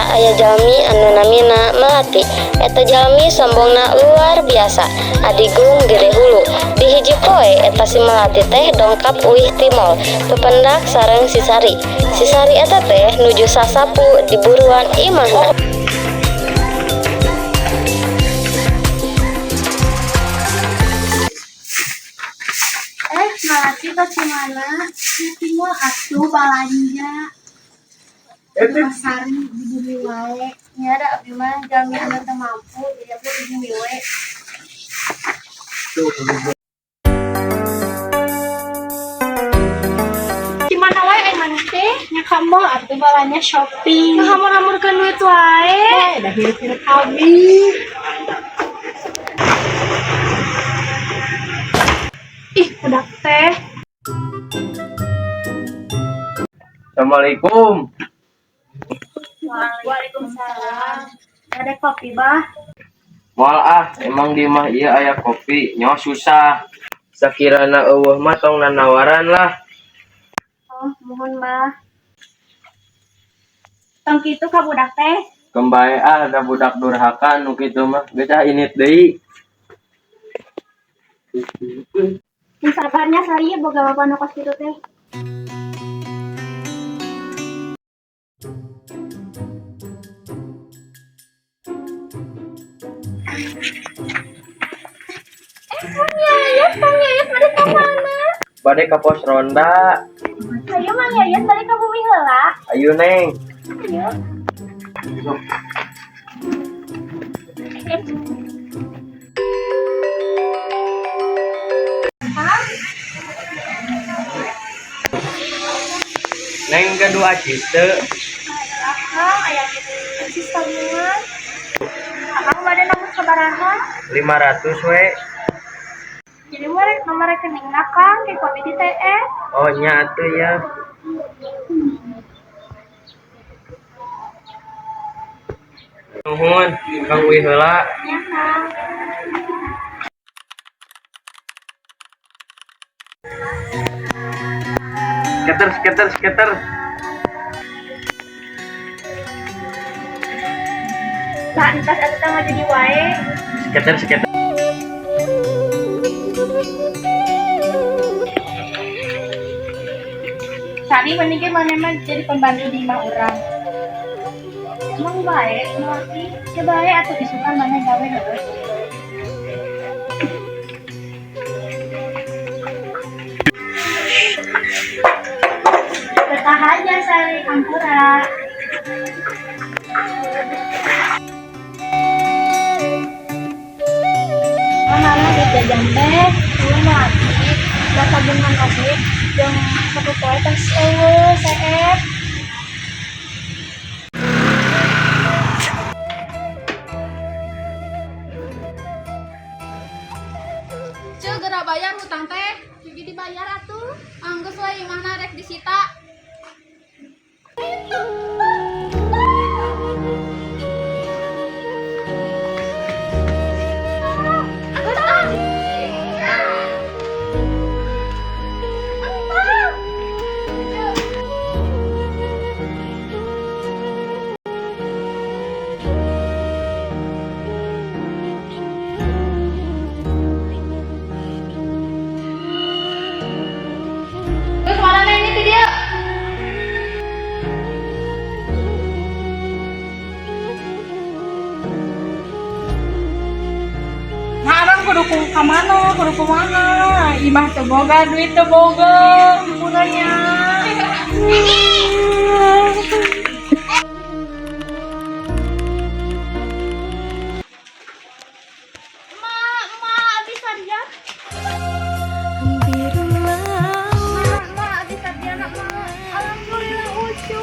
Aya jalmi anu namina Melati. Eta jalmi sombongna luar biasa, adigung gede hulu. Di hiji poe eta si Melati teh dongkap uih ti mall, pependak sareng si Sari. Si Sari eta teh nuju sasapu di buruan imahna. Eh, Melati tos di mana? Ya ti mall atuh balanja. Pasari di bumi wae. Nya da abdi mah jalmi anu teu mampu, jadi abdi di bumi we. Di mana wae ai maneh teh? Nya ka mall atuh balanja shopping. Ngahamur-hamurkeun duit wae. Eh, da hirup-hirup abi. Ih, budak teh. Assalamualaikum. Waalaikumsalam. Ada kopi, Bah? Moal ah, emang di mah ieu aya kopi, nyawa susah. Sakirana euweuh mah tong nanawaran lah. Oh, mohon, Bah. Tong kitu ka budak teh. Keun bae ah, da budak durhaka nu kitu mah. Geus ah init deui. Sing sabarnya Sari boga bapak nu kos kitu teh. Eh, Mang Yayat, Mang Yayat bade ka mana? Bade ka pos ronda. Ayo Mang Yayat bade ka bumi heula. Ayo, Neng. Ayo. Neng gaduh acis teu? Akang aya acis tabungan. Akang bade nambut sabaraha? 500 we. Jadi nomor rekeningna Kang, ke kopi di TE. Oh, nya atuh ya. Nuhun, Kang uih heula. Ya, Kang. Skater, skater, skater. Lah entas atuh teh mah jadi wae. Skater, skater. Sari mending ge maneh mah jadi pembantu di imah urang. Emang bae, Melati? Ya bae atuh isukan maneh gawe heueuh. Betah aja Sari hampura. Mana duit jajan teh? Ieu Melati, da tabungan oge jeung satu poe tos euweuh seep. Ceu, geura bayar hutang teh. Gigi dibayar atuh. Anggeus we imahna rek disita. Terus mana neng ini dia? Nah, abang kudu ku ka mana, kudu kumaha? Imah teu boga, duit teu boga, himpunannya. Emak, emak, abis sarjana. Emak, emak, abis sarjana, emak. Alhamdulillah ucu.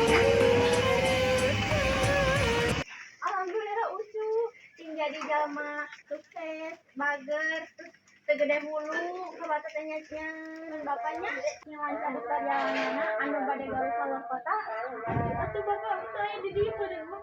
Alhamdulillah ucu. Sing jadi jalma sukses, bager, terus segede hulu, ka batur teh nya. Bapaknya ngelancar di perjalanan anu bade gawe keluar kota. Atuh bapak saya di dieu pada mah.